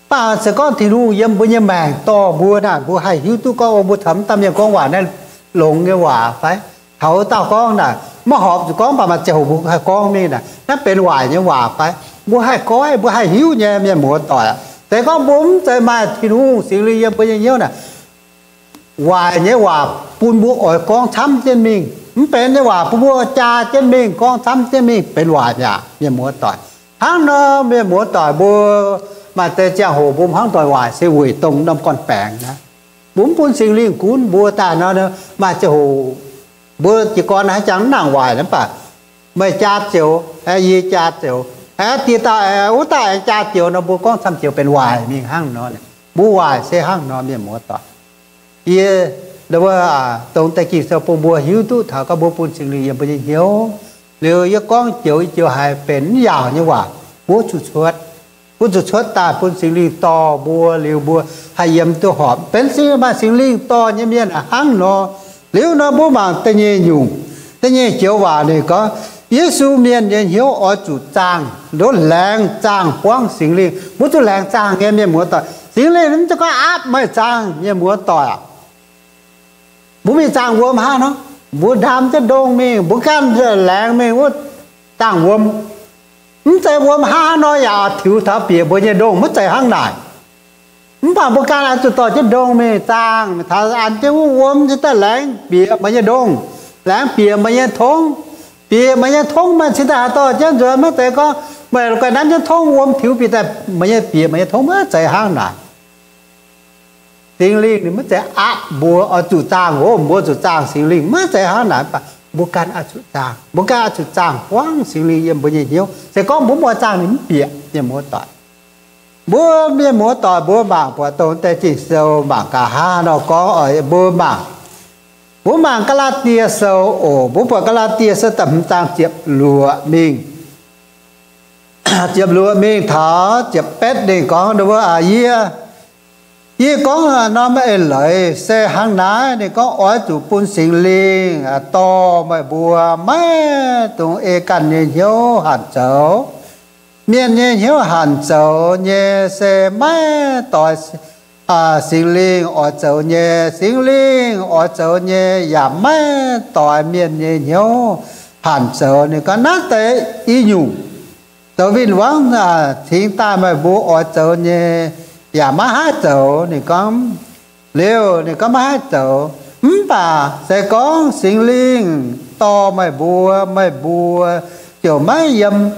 Mv baac se gorngv Tin-Hungh yiem mbuo nyei maengc dorh mbuo naaic, mbuo haih hiuv duqv gorngv, o, mbuo caux mv dauh mienh gorngv waac naaiv longx nyei waac fai? Taux wuov dauh gorngv naaic, maiv horpc zuqc gorngv, mv baac maaih ziangh hoc mbuo haih gorngv mingh naaic, naaiv benx waaic nyei waac fai? Mbuo haih goiv, mbuo haih hiuv nyei, mienh muoz-doic. Se gorngv mbuo mv zeiz maaih Tin-Hungh Singx Lingh yiem mbuo nyei hnyouv naaic, waaic nyei waac bun mbuo oix gorngv camv jienv mingh. Mv benx nyei waac bun mbuo jaa jienv mingh, gorngv camv jienv mingh, benx waaic mi'aqv, mienh muoz-doic. Hnangv nor, mienh muoz-doic, mbuo maaih deix ziangh hoc mbuo hnangv doic waaic se weic dongh norm gorn-baengx naaiv. Mbuo mv bun Singx Lingh gunv mbuo daaih nor, maaih ziangh hoc mbuo jiez gorn haaix jangx mv nangc waaic, mv baac meih jaa zioux, yie jaa zioux, dieh dauh, wuov dauh aengx jaa zioux nor, mbuo gorngv camv zioux benx waaic mingh hnangv nor. Mbuo waaic se hnangv nor, mienh muoz-doic. Yie wuov, dongh deix Ging-Sou bun mbuo hiuv duqv taux gorngv mbuo bun Singx Lingh yiem mbuo nyei hnyouv. Liuz yie gorngv joux, yie joux haiz benx mv yaauc nyei waac, mbuo zuqc cuotv. Mbuo zuqc cuotv daaih bun Singx Lingh dorh mbuo, liuz mbuo haih yiem duqv horpc. Benx maaih Singx Lingh dorh nyei mienh hnangv nor. Liuz nor mbuo mangc da'nyeic nyungc, da'nyeic joux waac ninh gorngv, Yesu mienh nyei hnyouv oix zuqc zaangh, nduov laengz zaangh buangv Singx Lingh. Mbuo zuqc laengz zaangh nyei, mienh muoz-doic. Singx Lingh mv zeiz gorngv aapv meih zaangh, mienh muoz-doic aac. Mbuo mingh zaangh wuom hnangv nor, mbuo ndaam jienv ndongh mingh, mbuo ganh laengz mingh wuov zaangh wuom. Mv zeiz wuom hnangv nor yaac tiux taux bieqc mbuo nyei ndongh, maiv zeiz hnangv naaic. Mv baac mbuo ganh oix zuqc dorh jienv ndongh mingh zaangh, taux an jienv wuov wuom cingx daaih laengz bieqc meih nyei ndongh, laengz bieqc meih nyei tongv. Bieqc meih nyei tongv, meih cingx daaih haih dorh jienv nzuonx. Maiv zeiz gorngv meih guaih nanv jienv tongv, wuom tiux bieqc daaih, meih nyei bieqc meih nyei tongv, maiv zeiz hnangv naaic. Singx Lingh ninh maiv zeiz aapv mbuo oix zuqc zaangh, o, mbuo zuqc zaangh Singx Lingh, maiv zeiz hnangv naaic. Mv baac mbuo ganh oix zuqc zaangh, mbuo ganh oix zuqc zaangh buangv Singx Lingh yiem mbuo nyei hnyouv. Se gorngv mbuo mv oix zaangh, ninh mv bieqc, mienh muoz-doic. Mbuo mienh muoz-doic mbuo mangc buatc dongh deix Ging-Sou mangc nqa'haav nor gorngv, oix mbuo mangc Mbuo mangc Gaa^laa^die Sou oc. Mbuo buatc Gaa^laa^die Sou da'hmz zaang ziepc luoqc mingh, ziepc luoqc mingh taux ziepc betv ninh gorngv, Yie, yie gorngv norm eix leiz se hnangv naaiv. Ninh gorngv, Oix zuqc bun Singx Lingh dorh meih mbuo maiv dungx ei ganh nyei hnyouv hanc zoux. Mienh nyei hnyouv hanc zoux nyei se maiv doix Singx Lingh oix zoux nyei. Singx Lingh oix zoux nyei yaac maiv doix mienh nyei hnyouv hanc zoux. Ninh gorngv, Naaiv deix i nyungc zoux win-wangv cingx daaih meih mbuo oix zoux nyei yaac maiv haih zoux. Ninh gorngv, Liuz ninh gorngv maiv haih zoux. Mv baac se gorngv Singx Lingh dorh meih mbuo, meih mbuo ziouc maiv yiem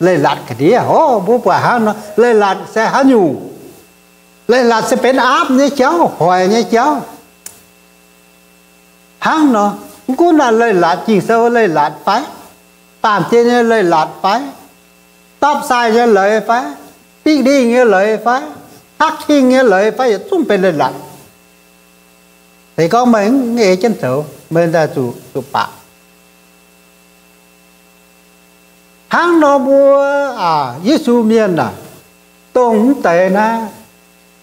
leiz-latc ga'ndiev oc. Mbuo buatc hnangv nor, leiz-latc se haaix nyungc? Leiz-latc se benx aapv nyei jauv, hoic nyei jauv. Hnangv nor, mv gunv naaic leiz-latc, Ging-Sou leiz-latc fai, baamh gen nyei leiz-latc fai, dopv sai nyei leiz fai, bingv ndingh nyei leiz fai, hakv king nyei leiz fai, yietc zungv benx leiz-latc. Se gorngv meih mv ei jienv zoux, meih daaih zuqc, zuqc baac. Hnangv nor mbuo, aa, Yesu mienh aah, dongh mv deix naaiv,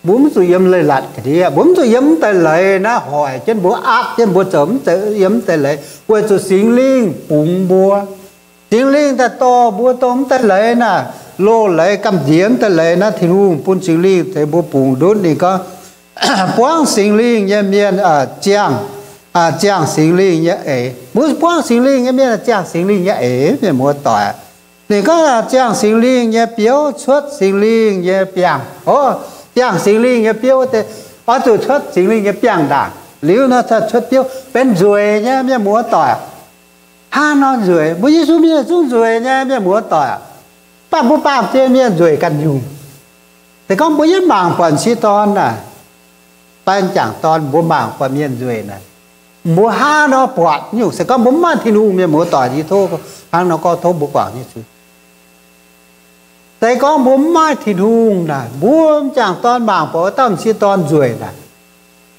mbuo mv zuqc yiem leiz-latc ga'ndiev, mbuo mv zuqc yiem mv deix leiz naaiv hoic jienv mbuo, aapv jienv mbuo zoux mv zeiz yiem mv deix leiz, weic zuqc Singx Lingh bungx mbuo. Singx Lingh daaih dorh mbuo dongh mv deix leiz naaiv, loz-leiz gamh nziex mv deix leiz naaiv, Tin-Hungh bun Singx Lingh tengx mbuo bungx ndutv. Ninh gorngv, buangv Singx Lingh nyei mienh ziangh, ziangh Singx Lingh nyei eix. Mbuo buangv Singx Lingh nyei mienh ziangh Singx Lingh nyei eix, mienh muoz-doic. Ninh gorngv ziangh Singx Lingh nyei biouv cuotv Singx Lingh nyei biangh. O, ziangh Singx Lingh nyei biouv, oix zuqc cuotv Singx Lingh nyei biangh ndaangc, liuz nor cuotv biouv, benx nzueic nyei, mienh muoz-doic. Hnangv nor nzueic, mbuo Yesu mienh zungv nzueic nyei, mienh muoz-doic. Mv baac mbuo baamh gen mienh nzueic ganh nyungc. Se gorngv mbuo yiem mangc buatc m'sieqv dorn naaic, fai m'jangc dorn, mbuo mangc buatc mienh nzueic naaic, mbuo hnangv nor buatc nyungc. Se gorngv mbuo mv maaih Tin-Hungh, mienh muoz-doic, yie tov hnangv nor gorngv, tov mbuo guangc nyei zuiz. Se gorngv mbuo mv maaih Tin-Hungh naaic, mbuo m'jangc dorn mangc buatc wuov dauh m'sieqv dorn nzueic naaic,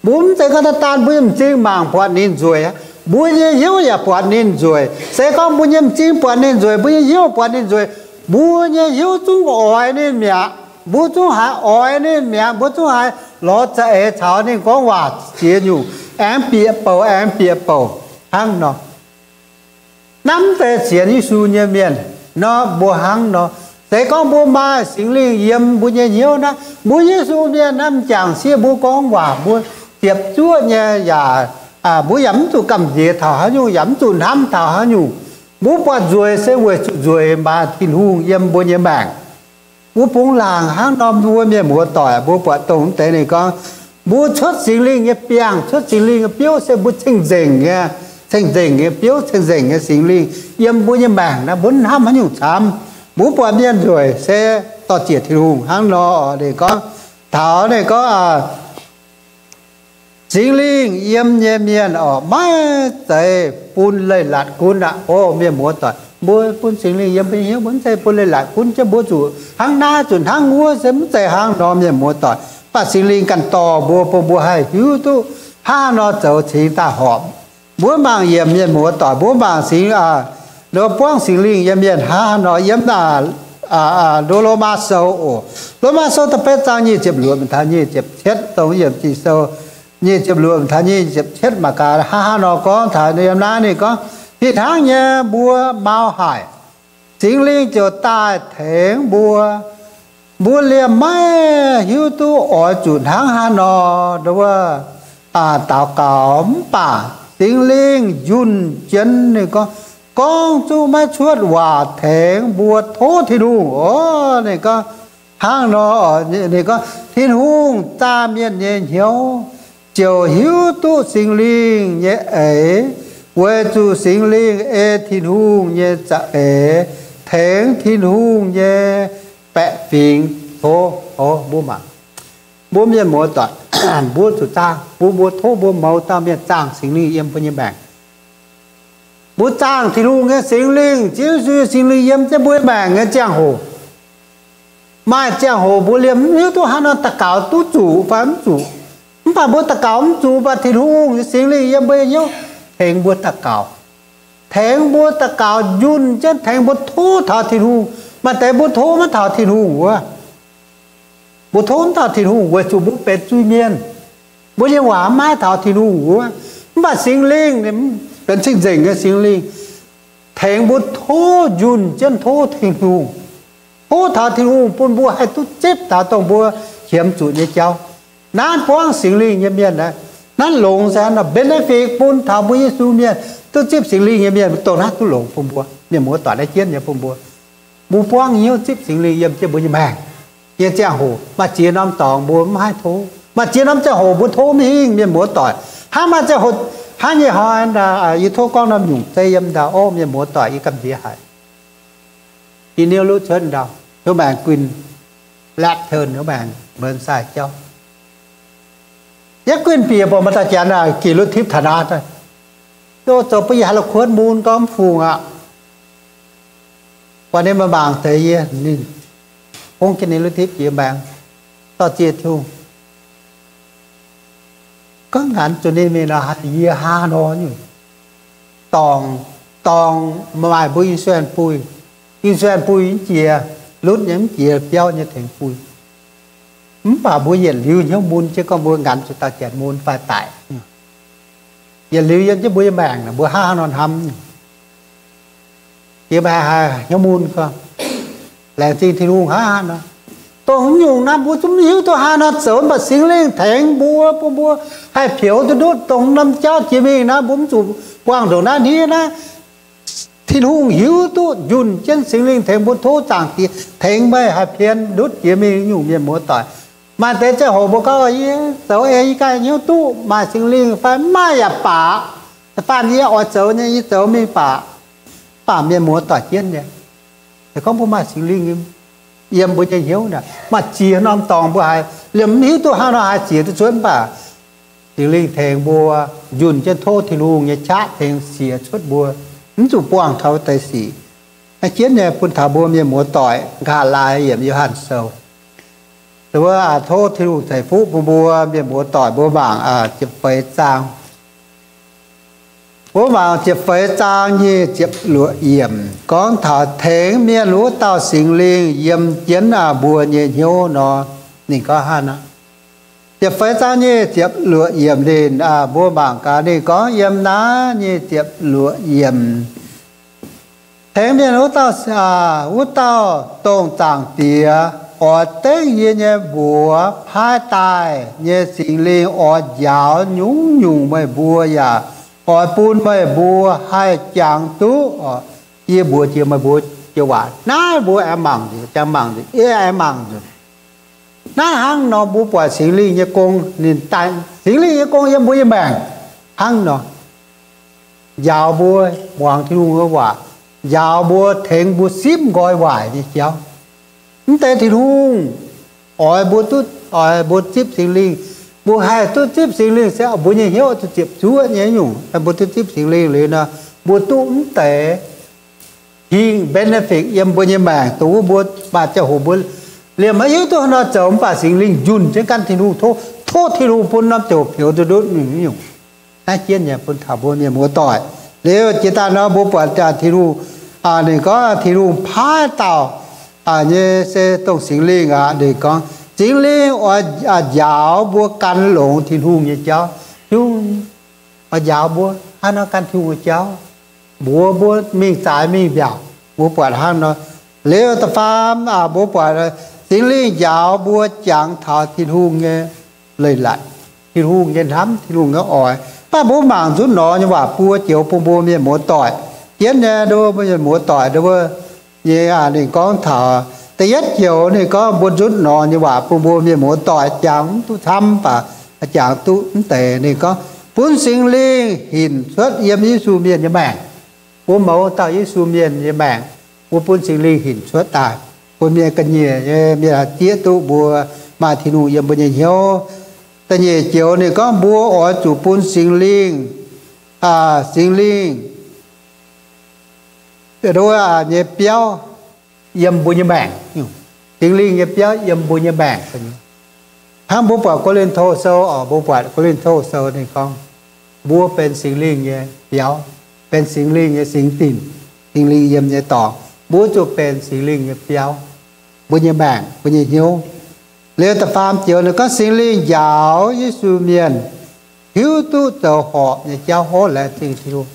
mbuo mv zeiz gorngv daaih daan mbuo nyei m'zing mangc buatc ninh nzueic aqv, mbuo nyei hnyouv yaac buatc ninh nzueic. Se gorngv mbuo nyei m'zing buatc ninh nzueic, mbuo nyei hnyouv buatc ninh nzueic, mbuo nyei hnyouv zungv oix ninh mi'aqv. Mbuo zungv haiz oix ninh mi'aqv. Mbuo zungv haiz lorz za'eix caux ninh gorngv waac ziex nyungc, aengx bieqc bouc, aengx bieqc bouc hnangv nor. Naaiv mv zeiz sienx Yesu nyei mienh nor, mbuo hnangv nor. Se gorngv mbuo maaih Singx Lingh yiem mbuo nyei hnyouv naaiv, mbuo Yesu mienh naaiv m'jangc sieqv mbuo gorngv waac mbuo ziepc zuoqv nyei yaac, mbuo yaac mv zuqc gamh nziex taux haaix nyungc, yaac mv zuqc hnamv taux haaix nyungc. Mbuo buatc nzueic se weic zuqc nzueic maaih Tin-Hungh yiem mbuo nyei maengc. Mbuo bungx laangc hnangv nor, mbuo mienh muoz-doic, mbuo buatc dongh mv deix ninh gorngv, mbuo cuotv Singx Lingh nyei biangh, cuotv Singx Lingh nyei biouv se mbuo cing-nzengc nyei, cing-nzengc nyei biouv, cing-nzengc nyei Singx Lingh yiem mbuo nyei maengc naaiv, mbuo mv hnamv haaix nyungc camv. Mbuo buatc mienh nzueic se dorh ziec Tin-Hungh hnangv nor. Ninh gorngv, taux ninh gorngv, Singx Lingh yiem nyei mienh oc, maiv zeiz bun leiz-latc gunv aqv. O mienh muoz-doic, mbuo bun Singx Lingh yiem mbuo nyei hnyouv, mbuo mv zeiz bun leiz-latc gunv jienv mbuo zuqc hnangv naaiv zuqc hnangv wuov, se mv zeiz hnangv nor, mienh muoz-doic. Mv baac Singx Lingh ganh dorh mbuo, bun mbuo haih hiuv duqv hnangv haaix nor zoux cingx daaih horpc. Mbuo mangc yiem, mienh muoz-doic, mbuo mangc Singx, buangv Singx Lingh nyei mienh hnangv haaix nor yiem Lomaa Sou oc. Lomaa Sou da'betv zaang nyic ziepc luoqc taux nyic ziepc cietv, dongh yiem Ging-Sou nyic ziepc luoqc taux nyic ziepc cietv mangc gaax hnangv haaix nor gorngv taux yiem naaiv ninh gorngv, fih hnangv nyei mbuo mau haic, Singx Lingh ziouc daaih tengx mbuo. Mbuo liemh maiv hiuv duqv oix zuqc hnangv haaix nor wuov daux gaux, mv baac Singx Lingh njunh jienv ninh gorngv, gorngv zungv maiv cuotv waac tengx mbuo tov Tin-Hungh oc. Ninh gorngv hnangv nor, ninh gorngv Tin-Hungh zaah mienh nyei hnyouv, ziouc hiuv duqv Singx Lingh nyei eix, weic zuqc Singx Lingh ei Tin-Hungh nyei za'eix tengx Tin-Hungh nyei baeqc fingx tov. Mbuo mangc, mbuo mienh muoz-doic, mbuo zuqc zaah, mbuo, mbuo tov mbuo mouz dauh mienh zaangh Singx Lingh yiem mbuo nyei maengc. Mbuo zaangh Tin-Hungh nyei Singx Lingh, Ziouv Yesu nyei Singx Lingh yiem jienv mbuo nyei maengc nyei ziangh hoc. Maaih ziangh hoc mbuo liemh mv hiuv duqv hnangv nor daux gaux duqv zuqc fai mv zuqc. Mv baac mbuo daux gaux mv zuqc, mv baac Tin-Hungh nyei Singx Lingh yiem mbuo nyei hnyouv, tengx mbuo daux gaux, tengx mbuo daux gaux njunh jienv tengx mbuo tov taux Tin-Hungh. Maaih deix mbuo tov maiv taux Tin-Hungh wuov. Mbuo tov maiv taux Tin-Hungh weic zuqc mbuo benx zuiz-mienh. Mbuo nyei waac maiv taux Tin-Hungh wuov. Mv baac Singx Lingh, benx cing-nzengc nyei Singx Lingh, tengx mbuo tov njunh jienv tov Tin-Hungh, tov taux Tin-Hungh bun mbuo haih duqv zipv taux dongh mbuo qiemx zuqc nyei jauv. Naaiv buangv Singx Lingh nyei mienh aeqv, naaiv longx se hnangv nor benefit bun taux mbuo Yesu mienh, duqv zipv Singx Lingh nyei mienh, dongh naaiv duqv longx bun mbuo. Mienh muoz-doic, naaiv jienv nyei bun mbuo, mbuo buangv hnyouv zipv Singx Lingh yiem jienv mbuo nyei maengc. Yiem ziangh hoc maaih ziex norm dorngx mbuo mv haih tov, maaih ziex norm ziangh hoc mbuo tov mv hingh, mienh muoz-doic. Hnangv maaih ziangh hoc, hnangv nyei hnoi, yie tov gorngv norm nyungc zeiv yiem ndau, o mienh muoz-doic, yie gamh nziex haic. Yie niouv luv cuotv ndau, hnyouv maengx guinh, laetv teuv hnyouv maengx mbenx sai jauv. Yietv guinh bieqc buatc maaih dauh janx naaic gec lutv tipv taux naaiv, o zoux bun yie haaix la'kuotv mun gorngv mv fungc aqv. Buatc ninh maaih mangc deix yie, ninh hongv jienv ninh lutv tipv jiex maengx, dorh ziex Tin-Hungh. Gorngv nganx zuqc ninh mingh nor, yie hnangv nor nyungc, dorngc, dorngc maaih mbuo insurance buih, insurance buih mv jiex, lutv nyei mv jiex, biauv nyei tengx buih. Mv baac mbuo yietc liuz hnyouv mun jienv gorngv mbuo nganx zuqc dauh janx mun fai daic. Yietc liuz yiem jienv mbuo nyei maengc naaic mbuo hnangv haaix nor hnamv. Yie mbuo haih hnyouv mun gorngv, laengz zingh Tin-Hungh hnangv haaix nor. Dongh nyungc naaiv mbuo zungv mv hiuv duqv hnangv haaix nor zoux, mv baac Singx Lingh tengx mbuo, bun mbuo haih peux duqv ndutv dongh norm jauv jiex mingh naaiv, mbuo mv zuqc buangh ndongc naaiv hniev naaiv. Tin-Hungh hiuv duqv njunh jienv Singx Lingh tengx mbuo, tov Zaangc Diex tengx meih haih pien ndutv jiex mingh nyungc mienh muoz-doic. Maaih deix ziangh hoc mbuo gorngv, yie zoux ei yie ganh hnyouv duqv maaih Singx Lingh fai mv maaih yaac baac, da'faanh yie oix zoux nyei yie zoux mingh baac, mv baac mienh muoz-doic jienv nyei, se gorngv mbuo maaih Singx Lingh yiem mbuo nyei hnyouv naaic, maaih ziex norm dorngx mbuo haiz liemh mv hiuv duqv hnangv nor haih siec duqv cuotv, mv baac Singx Lingh tengx mbuo njunh jienv tov Tin-Hungh nyei qaqv tengx siec cuotv mbuo, mv zuqc buangh taux wuov deix sic. Naaiv jienv nyei bun taux mbuo mienh muoz-doic nqa'haav laaix yiemc Yo^han Sou. Wuov tov Tin-Hungh ceix fuqv bun mbuo mienh muoz-doic mbuo mangc ziepc feix zaang. Mbuo mangc ziepc feix zaang nyic ziepc luoqc yiemc gorngv taux tengx mienh wuov dauh Singx Lingh yiem jienv mbuo nyei hnyouv nor. Ninh gorngv hnangv nor, ziepc feix zaang nyic ziepc luoqc yiemc ninh, mbuo mangc gaax ninh gorngv yiem naaiv nyic ziepc luoqc yiemc, tengx mienh wuov dauh, wuov dauh dongh Zaangc Diex oix dengv yie nyei mbuox paaiv daaih nyei Singx Lingh oix njaaux nyungc-nyungc meih mbuo yaac oix bun meih mbuo haih jangx duqv yie mbuox jiex meih mbuo joux waac. Naaiv mbuo aengx mangc nzunc, jangx mangc nzunc, yie aengx mangc nzunc. Naaiv hnangv nor mbuo buatc Singx Lingh nyei gong, ninh daaih Singx Lingh nyei gong yiem mbuo nyei maengc hnangv nor, njaaux mbuo muangx Tin-Hungh nyei waac, njaaux mbuo, tengx mbuo simv nqoi waaic nyei jauv. Mv deix Tin-Hungh oix mbuo duqv, oix mbuo zipv Singx Lingh. Mbuo haih duqv zipv Singx Lingh se mbuo nyei hnyouv duqv ziepc zuoqv nyei nyungc, mbuo duqv zipv Singx Lingh liuz nor, mbuo duqv mv deix hingh benefit yiem mbuo nyei maengc, dongh wuov mbuo maaih ziangh hoc mbuo liemh maiv hiuv duqv haaix nor zoux, mv baac Singx Lingh njunh jienv gan Tin-Hungh, tov, tov Tin-Hungh bun norm ziangh hoc peux duqv ndutv nyungc-nyungc. Naaiv jienv nyei bun taux mbuo mienh muoz-doic. Liuz jiex daaih nor mbuo buatc Tin-Hungh, ninh gorngv Tin-Hungh paaiv dauh nyei se dongh Singx Lingh aqv. Ninh gorngv Singx Lingh oix njaaux mbuo gan longx Tin-Hungh nyei jauv. Tin-Hungh oix njaaux mbuo hnangv nor gan Tin-Hungh nyei jauv, mbuox mbuo mingh zaaix mingh mbiaauc. Mbuo buatc hnangv nor. Liuz da'faam, mbuo buatc Singx Lingh njaaux mbuo jangx taux Tin-Hungh nyei leiz-latc, Tin-Hungh nyei hnamv, Tin-Hungh nyei oix. Mv baac mbuo mangc nzunc nor nyei waac buo joux bun mbuo mienh muoz-doic jienv nyei, mbuo mienh muoz-doic nyei, ninh gorngv taux da'yietv joux ninh gorngv mbuo nzunc nor nyei waac bun mbuo mienh muoz-doic jangx mv duqv camv, mv baac jangx duqv mv deix. Ninh gorngv bun Singx Lingh hinc cuotv yiem Yesu mienh nyei maengc. Mbuo mouz dauh Yesu mienh nyei maengc, mbuo bun Singx Lingh hinc cuotv daaih, bun mienh ga'nyiec nyei mienh zieqv duqv mbuo maaih Tin-Hungh yiem mbuo nyei hnyouv. Da'nyeic joux ninh gorngv mbuo oix zuqc bun Singx Lingh, Singx Lingh nyei biauv yiem mbuo nyei maengc. Singx Lingh nyei biauv yiem mbuo nyei maengc. Hnangv mbuo buatc Ko^lin^to Sou oc, mbuo buatc Ko^lin^to Sou ninh gorngv, mbuo benx Singx Lingh nyei biauv, benx Singx Lingh nyei singx dinc, Singx Lingh yiem nyei dorngx, mbuo zuqc benx Singx Lingh nyei biauv, mbuo nyei maengc, mbuo nyei hnyouv. Liuz da'faam joux ninh gorngv Singx Lingh njaaux Yesu mienh hiuv duqv zoux horpc nyei jauv. Hov, laengz zingh Tin-Hungh.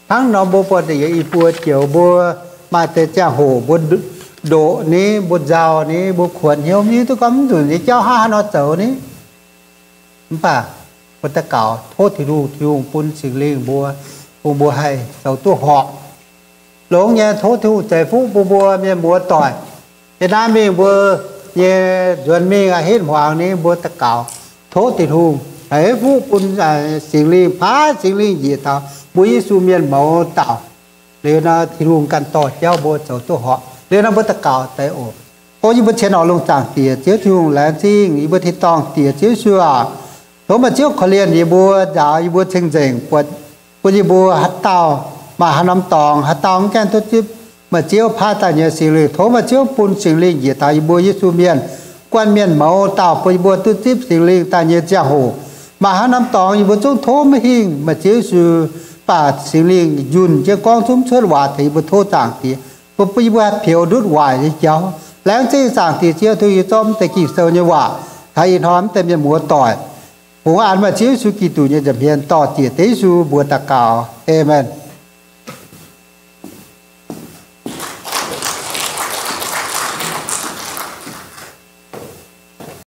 Hnangv nor mbuo buatc yie mbuo joux mbuo maaih deix ziangh hoc mbuo ndoqc ni, mbuo nzauh ni, mbuo kuonx hnyouv ni, duqv gorngv mv nzunc nyei jauv hnangv haaix nor zoux ni. Mv baac mbuo daux gaux tov Tin-Hungh, Tin-Hungh bun Singx Lingh mbuo, bun mbuo haih zoux duqv horpc. Longx nyei, tov Tin-Hungh ceix fuqv bun mbuo mienh muoz doic. Yiem naaiv mingh mbuo nyei nzuonx mingh a'hneiv hmuangx ni, mbuo daux gaux tov Tin-Hungh ceix fuqv bun Singx Lingh, paaiv Singx Lingh njiec taux mbuo Yesu mienh mouz dauh. Liuz nor Tin-Hungh ganh dorh jauv mbuo zoux duqv horpc. Liuz nor mbuo daux gaux deix oc. O yie mbuo cien oix longx zaangc Diex Ziouv Tin-Hungh, laengz zingh yie mbuo tin-dorngh Diex Ziouv Yesu aac. Tov meih Ziouv korv-lienh yie mbuo, njaaux yie mbuo ceng-nzengc, buatc bun yie mbuo haaix dauh maaih haaix norm dorngx, haaix dauh mv gaengh duqv zipv meih Ziouv paaiv daaih nyei Singx Lingh, tov meih Ziouv bun Singx Lingh njiec taux yie mbuo Yesu mienh, guanh mienh mouz dauh, bun yie mbuo duqv zipv Singx Lingh daaih nyei ziangh hoc. Maaih haaix norm dorngx yie mbuo zungv tov maiv hingh meih Ziouv Yesu, baac Singx Lingh njunh jienv gorngv zungv cuotv waac taux yie mbuo, tov zaangc Diex, bun yie mbuo haih peux ndutv waaic nyei jauv. Laengz zingh zaangc Diex Ziouv Tin-Hungh, yie zorqv mv deix Ging-Sou nyei waac taux ih hnoi mv deix mienh muoz doic. Fungx an meih Ziouv Yesu Giduc nyei nza'hmien dorh Diex Ziouv Yesu mbuox daux gaux. Aamen.